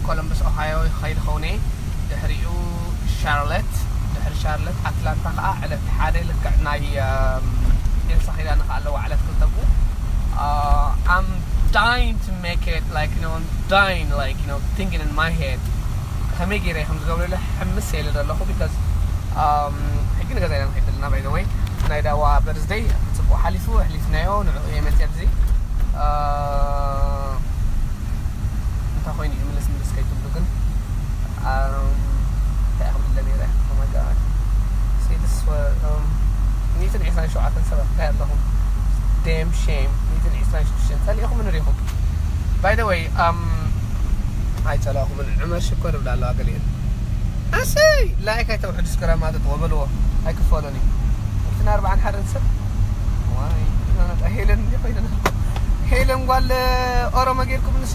ኮሎምበስ ኦሃዮ ይኸይድ ኸውን እየ። ድሕሪኡ ሻርለት፣ ድሕሪ ሻርለት ኣትላንታ ከዓ ዕለት ሓደ ልክዕ ናይ ኤልሳ ኪዳነ ከዓ ኣለዋ ዕለት ክልተቡ። I'm dying to make it, like, you know, I'm dying, like, you know, thinking in my head, ከመይ ገይረ ከም ዝገብረሉ ሕምስ ኢለ ዘለኹ። Because ሕጂ ንገዛ ኢና ንኸይድ ዘለና። By the way, ናይ ዳዋ በርዝደይ ፅቡቅ ሓሊፉ፣ ኣሕሊፍናዮ፣ ንዕኡ እየ መፅእ ኣብዚ። እንታይ ኮይኑ እዩ ምልስ ምልስ ከይትብሉ ግን እንታይ ክብለ ነይረ? ሚእትን ዕስራን ሸውዓተን ሰባት እንታይ ኣለኹም? Damn shame። ሚእትን ዕስራን ሽዱሽተን ጸሊእኹም ንሪኹም። By the way, ኣይጸላእኹምን። ዑመር ሽኮር እብላ ኣለዋ ገሊአን። ኣሰይ ላይክ ኣይተውሕዱ እስከ ራማጥጥ ወበልዎ ኣይክፈሎን እዩ። ሚእትን ኣርባዓን ሓደን ሰብ ዋይ ሄለን እንዲ ኮይነ ሄለን ጓል ኦሮሞ ጌርኩም ንስ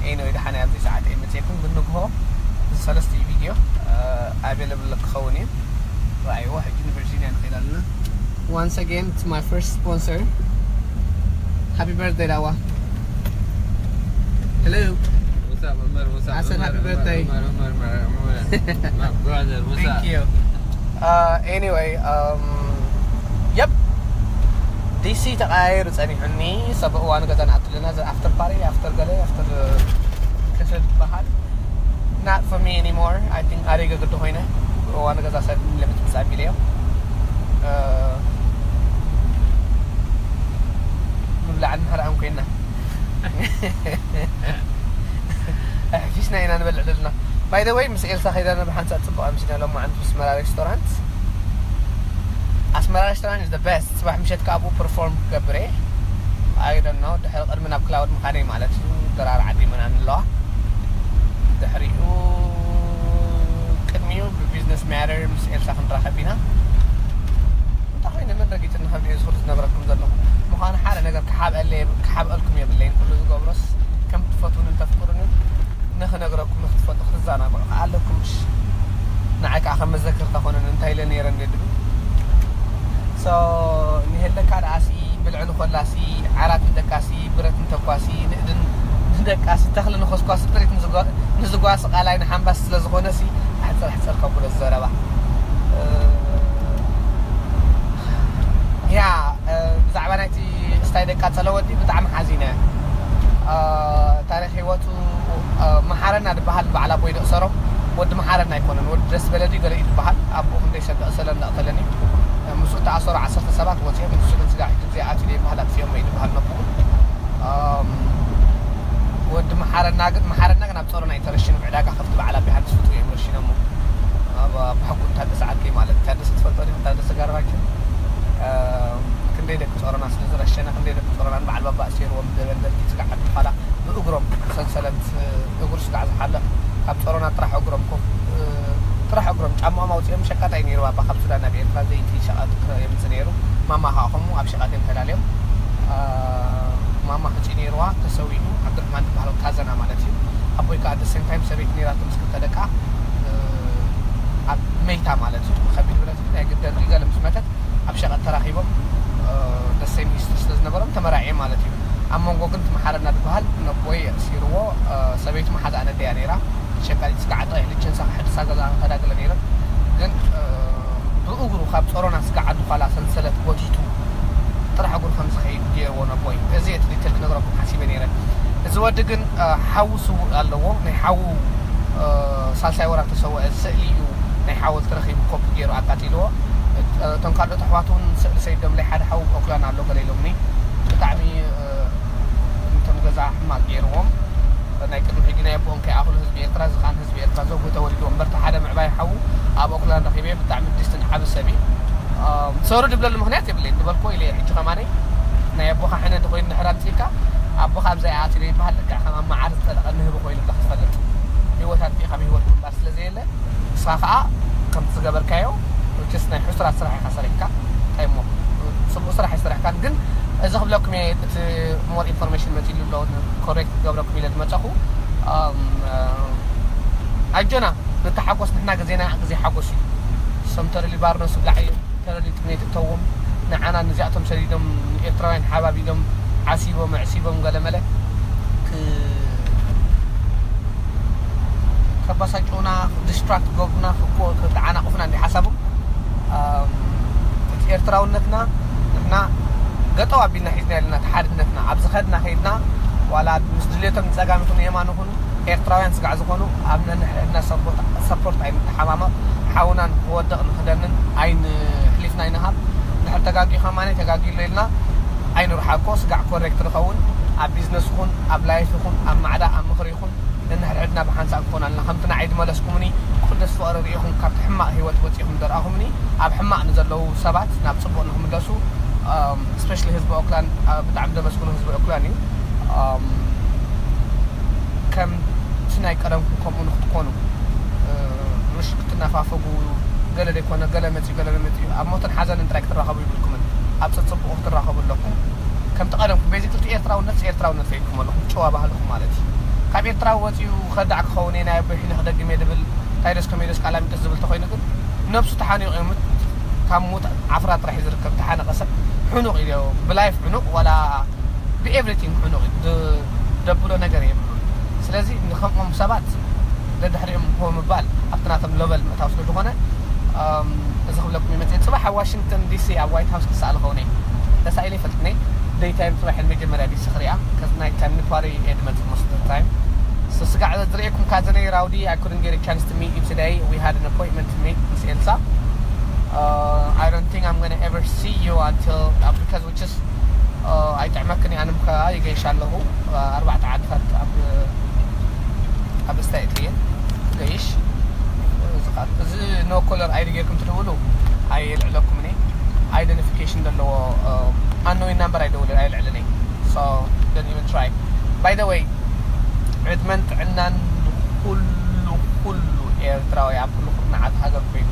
ኤኖ ድሓን ኣብዚ ሰዓት እየ መፅየኩም ግን ንግሆ ሰለስተ ቪድዮ ኣቬለብል ክኸውን እዩ። ራእይዎ ሕጂ ንቨርጂኒያ ንኸይድ ኣለና። Once again, it's my first sponsor. Happy birthday, Dawa. Hello. What's up, Umar? What's up? I said happy birthday. Umar, Umar, Umar, Umar. My brother, what's up? Thank you. Uh, anyway, um, yep. ዲሲ ተቐያይሩ ጸኒሑኒ። ሰብ እዋኑ ገዛ ንኣቱ ኣለና። ዘ ኣፍተር ፓሪ፣ ኣፍተር ገለ፣ ኣፍተር ክፍል በሃል። Not for me anymore. I think ኣሪገ ግዲ ኮይነ። እዋኑ ገዛ ሰብ ለምት ምጻእ ቢለዮ። ምብላዕን ምሕራቕን ኮይና። ኣሕፊስና ኢና ንበልዕ ዘለና። By the way, ምስ ኤልሳ ከይዳና ብሓንሳእ ጽቡቕ ኣምሲና ሎማዓንቲ ኣስመራ ሬስቶራንት። ኣስመራ ሬስቶራንት is the best። ጽባሕ ምሸት ካብኡ ፐርፎርም ክገብር እየ። I don't know፣ ድሕሪ ቅድሚ ናብ ክላውድ ምኻደይ ማለት እዩ። ድራር ዓዲ ምናምን ኣለዋ። ድሕሪኡ ቅድሚኡ ብቢዝነስ ማተር ምስ ኤልሳ ክንራኸብ ኢና። እንታይ ኮይነ መን ረጊጽኒ ከምዚ እየ ዝኹሉ ዝነግረኩም ዘለኹ። ምዃኑ ሓደ ነገር ክሓብአለይ ክሓብአልኩም የብለይን። ኩሉ ዝገብሮስ ከም ትፈትውንን ተፍቅሩንን ንኽነግረኩም ንክትፈልጡ ክትዘናግዑ ከዓ ኣለኩም። ምሽ ንዓይ ከዓ ከም መዘክርታ ኮነን እንታይ ኢለ ነይረ እንደ ድብል። So ንሄለካ ደኣሲ ብልዕሊ ኮላሲ ዓራት ንደቃሲ ብረት ንተኳሲ ንእድን ንደቃሲ ተኽሊ ንኾስኳሲ ጥሪት ንዝጓ- ንዝጓሲ ቃላይ ንሓምባሲ ስለ ዝኾነሲ ኣሕፅር ኣሕፅር ከብሎ ዘረባ። ያ ብዛዕባ ናይቲ ስታይ ደቃ ጸለወዲ ብጣዕሚ ሓዚነ። ታሪክ ህይወቱ መሓረና ዝበሃል በዓል ኣቦይ ደእሰሮ ወዲ መሓረና ኣይኮነን፣ ወዲ ደስ በለዲ ገለ እዩ ዝበሃል። ኣቦኡ ክንደይ ሰብ ደእሰለ እንዳቕተለኒ ምስኡ ተኣሰሩ ዓሰርተ ሰባት ወፂኦም ንሱ ግን ስጋዕ ግዜ ኣትዩ ይበሃል ኣጥፊኦም እዩ ዝበሃል ነቦኡ። ወዲ መሓረና ግን መሓረና ግን ኣብ ጾሮና እዩ ተረሽኑ። ብዕዳጋ ከፍቲ በዓል ኣብ ዮሃንስ ፍጡር እዮም ረሽኖሞ። ኣብ ኣቦሓጎ ታደሰ ዓርከይ ማለት ታደሰ ትፈልጦ ዲኹም? ታደሰ ጋርባችን ክንደይ ደቂ ጾሮና ስለ ዝረሸነ ክንደይ ደቂ ጾሮና ንበዓል ባባ ኣሲርዎም ብደበን ደርጊ ስጋዕ ዓዲ ፋላ ብእግሮም ሰንሰለት እግሩ ስጋዕ ዝሓለቕ ካብ ጾሮና ጥራሕ እግሮም ኮፍ ጥራሕ እግሮም ጫማኦም ኣውፂኦም ሸቃጣይ ነይሩ። ኣባ ካብ ሱዳን ናብ ኤርትራ ዘይቲ ሸቓጥ የምፅ ነይሩ። ማማ ከዓ ከምኡ ኣብ ሸቓጥ እዮም ተላልዮም። ማማ ሕፁ ነይርዋ ተሰዊኡ ዓብድርሕማን ዝበሃል ካዘና ማለት እዩ። ኣቦይ ከዓ ደሴም ታይም ሰበይቲ ነይራቶ ምስ ክልተ ደቃ ኣብ መይታ ማለት እዩ። ከቢድ ብረት ናይ ግደን ሪገለ ምስ መተት ኣብ ሸቐጥ ተራኺቦም ደሴም ሂስትሪ ስለ ዝነበሮም ተመራዒ ማለት እዩ። ኣብ መንጎ ግን እቲ መሓረና ዝበሃል ነቦይ ኣሲርዎ ሰበይቱ መሓዛ ነደያ ነይራ። ሸቃሊት ስጋዕ ጥራይ ልችን ሳኻ ሕድሳ ገዛ ከዳግለ ነይረ። ግን ብእግሩ ካብ ጾሮና ስጋዕ ዓዲ ኳላ ሰንሰለት ጎቲቱ ጥራሕ እግሩ ከም ዝኸይድ ገይርዎ ነቦይ። እዚ እቲ ዲቴል ክነግረኩም ሓሲበ ነይረ። እዚ ወዲ ግን ሓዉ ስውእ ኣለዎ። ናይ ሓዉ ሳልሳይ ወራ ተሰውአ ስእሊ እዩ ናይ ሓወልቲ ረኺቡ ኮፒ ገይሩ ኣቃጢልዎ። እቶም ካልኦት ኣሕዋት እውን ስእሊ ሰይዶም ናይ ሓደ ሓዉ ኦክላን ኣሎ ገለ ኢሎምኒ። ብጣዕሚ እቶም ገዛ ሕማቅ ገይርዎም። ናይ ቅድሚ ሕጂ ናይ ኣቦኦም ከይኣኽሉ ህዝቢ ኤርትራ ዝኻን ህዝቢ ኤርትራ ዘውጉ ተወሊድዎም በርቲ ሓደ ምዕባይ ሓዉ ኣብ ኦክላንድ ረኺበ ብጣዕሚ ዲስትን ዓቢ ሰብ እዩ። ሶሪ ድብለሉ ምኽንያት የብለይ ዝበልክዎ ኢለ ሕጂ ከማነይ ናይ ኣቦኻ ሕነ እንተኮይኑ ድሕር ኣምፅእካ ኣቦኻ ኣብዛ ይኣትዩ ይበሃል። ልክዕ ከም ኣብ መዓር ዝጠለቐ ንህቢ ኮይኑ ክትፈልጥ ህይወት ኣጥፊእካ ብህይወት ምንባር ስለ ዘየለ ንስኻ ከዓ ከምቲ ዝገበርካዮ ስ ናይ ሕሱራት ስራሕ ኢኻ ሰሪሕካ እንታይ እሞ ፅቡቅ ስራሕ ኣይሰሪሕካን። ግን እዚ ክብለኩም እየ እቲ ሞር ኢንፎርሜሽን መፂሉ ኣሎ ኮሬክት ክገብረኩም ኢለ ዝመፀኹ። ኣጆና ንተሓጎስ ንሕና ግዜና ግዜ ሓጎስ እዩ። ሰምተረ ሊባርኖስ ብላዕ እዩ። ተረዲኡ ጥሜት እተዎም ንዓና ንዚኣቶም ሰዲዶም ንኤርትራውያን ሓባቢሎም ዓሲቦም ኣዕሲቦም ገለመለ ክ- ባሳጭና ዲስትራክት ገብሩና ክኮ ክተዓናቕፉና እንዲ ሓሳቡ እቲ ኤርትራውነትና ንሕና ገጠው ኣቢልና ሒዝና የለና። ሓድነትና ኣብ ዝኸድና ከይድና ዋላ ምስ ድሌቶም ንጸጋም ይኹን የማን ይኹን ኤርትራውያን ስጋዕ ዝኾኑ ኣብ ነንሕድና ሰፖርት ኣይንተሓማመቕ። ሓውናን ክወደቕ ንኽደንን ኣይንሕሊፍና ኣይንሃብ። እንድሕር ተጋጊ ከማኒ ተጋጊሎ ኢልና ኣይንርሓቆ። ስጋዕ ኮሬክት ንኸውን ኣብ ቢዝነስ ይኹን ኣብ ላይፍ ይኹን ኣብ ማዕዳ ኣብ ምኽሪ ይኹን ነንሕድሕድና ብሓንሳእ ክኾና ኣለና። ከምቲ ንዓይ ዝመለስኩምኒ ቅዱስ ፍቕሪ ርኢኹም ካብቲ ሕማቕ ህይወት ወፂኹም ዘርኣኹምኒ ኣብ ሕማቕ ንዘለዉ ሰባት ናብ ፅቡቕ ንክምለሱ ስፔሻሊ ህዝቢ ኦክላንድ ብጣዕሚ ዘመስግኖ ህዝቢ ኦክላንድ እዩ። ከምቲ ናይ ቀደምኩም ከምኡ ንክትኮኑ ምሽ ክትነፋፈጉ ገለ ዘይኮነ ገለ መፅዩ ገለ መፅዩ ኣብ ሞትን ሓዘንን ጥራይ ክትራኸቡ ይብልኩምን ኣብ ፅፅቡቑ ክትራኸቡ ኣለኩም። ከምቲ ቀደምኩም ቤዚክሊ ኤርትራውነት ኤርትራውነት ከይድኩም ኣለኹም ጨዋ ባህልኹም ማለት እዩ። ካብ ኤርትራ ወፂኡ ከዳዕ ክኸውን እየ ናይ ኣቦይ ሕነ ክደግም እየ ድብል ታይደስ ከመይደስ ቃላሚጦስ ዝብል ተኮይኑ ግን ነብሱ ተሓኒቑ እዩ ምት ካብ ሞት ዓፍራ ጥራሕ እዩ ዝርከብ። ተሓነቐ ሰብ ሕኑቕ እዩ ብላይፍ ሕኑቕ ዋላ ብኤቭሪቲንግ ሕኑቕ እዩ። ደብሎ ነገር የብሉን። ስለዚ ንከምኦም ሰባት ደድሕሪኦም ሆ ምባል ኣብቲ ናቶም ሎቨል ምእታው ስለ ዝኾነ እዚ ክብለኩም ይመፅእ። ፅባሕ ኣብ ዋሽንግተን ዲሲ ኣብ ዋይት ሃውስ ክሰኣል ኸውን እየ። ተሳኢለ ይፈልጥኒ ደይታይም ፅባሕ መጀመርያ ዲሲ ክሪኣ ከዚ ናይ ታይም ንኳሪ እየ ድመፅእ most of the time። ስጋዕ ዝርእየኩም ካዘነይ ራውዲ I couldn't get a chance to meet you today. We had an appointment to meet ምስ ኤልሳ. I don't think I'm gonna ever see you until because we just ኣይጥዕመክን እየ። ኣንም ከኣ ይገይሽ ኣለኹ ኣርባዕተ ዓድታት ኣብ ኣብ እስታይ እየ ገይሽ እዚ ኖ ኮለር ኣይዲ ጌርኩም ትድውሉ ኣይልዕለኩምን እየ። ኣይደንቲፊኬሽን ዘለዎ ኣኖዊን ናምበር ኣይደውልን ኣይልዕልን እየ። So don't even try. By the way ዕድመን ጥዕናን ኩሉ ኩሉ ኤርትራዊ ኣብ ኩሉ ኩርናዓት ሃገር ኮይኑ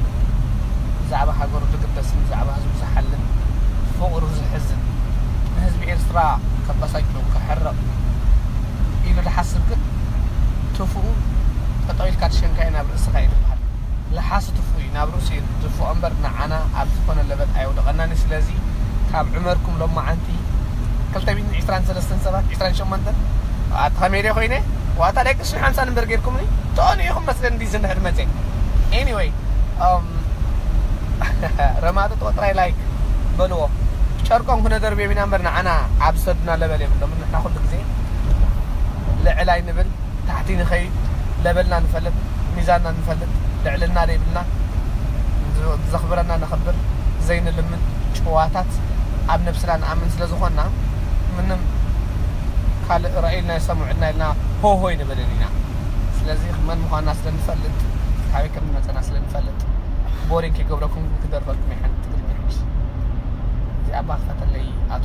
ብዛዕባ ሃገሩ ዝግደስን ብዛዕባ ህዝቡ ዝሓልን ፍቕሩ ዝሕዝን ንህዝቢ ኤርትራ ከበሳጭው ከሕርቕ ኢሉ ዝሓስብ ግን ትፉኡ ጠጠው ኢልካ ትሸንካዮ ናብ ርእስኻ እዩ ዝበሃል። ለሓሲ ትፉ እዩ ናብ ርእሱ እዩ ትፉ እምበር ንዓና ኣብ ዝኾነ ለበት ኣየውደቐናን እዩ። ስለዚ ካብ ዕመርኩም ሎማዓንቲ ክልተ ሚእትን ዕስራን ሰለስተን ሰባት ዕስራን ሸሞንተን ኣቲ ከመይ ድየ ኮይነ ዋታ ደቂ ሽን ሓምሳን እምበር ጌርኩምኒ ትኾኑ ኢኹም መስለኒ እንዲ ዝንሕድ መፀ anyway ረማጥጥ ወጥራይ ላይክ በልዎ ጨርቆም ክነደርብ የሚና እምበር ንዓና ኣብ ሰዱና ለበል የብሎም ንሕና ኩሉ ግዜ ልዕል ኣይንብል ታሕቲ ንኸይድ ለበልና ንፈልጥ ሚዛንና ንፈልጥ ልዕልና ዘይብልና ዘኽብረና ነኽብር ዘይንልምን ጭዋታት ኣብ ነብስና ንኣምን ስለ ዝኾንና ምንም ካልእ ራእይልና ይሰምዑልና ኢልና ሆሆ ይንብልን ኢና ስለዚ መን ምዃንና ስለ ንፈልጥ ካበይ ከም ንመፀና ስለ ንፈልጥ ቦሪንግ ይገብረኩም ክደርበልኩም ይሓን ትግርኛ ሕጂ እዚኣ ባኽፈታ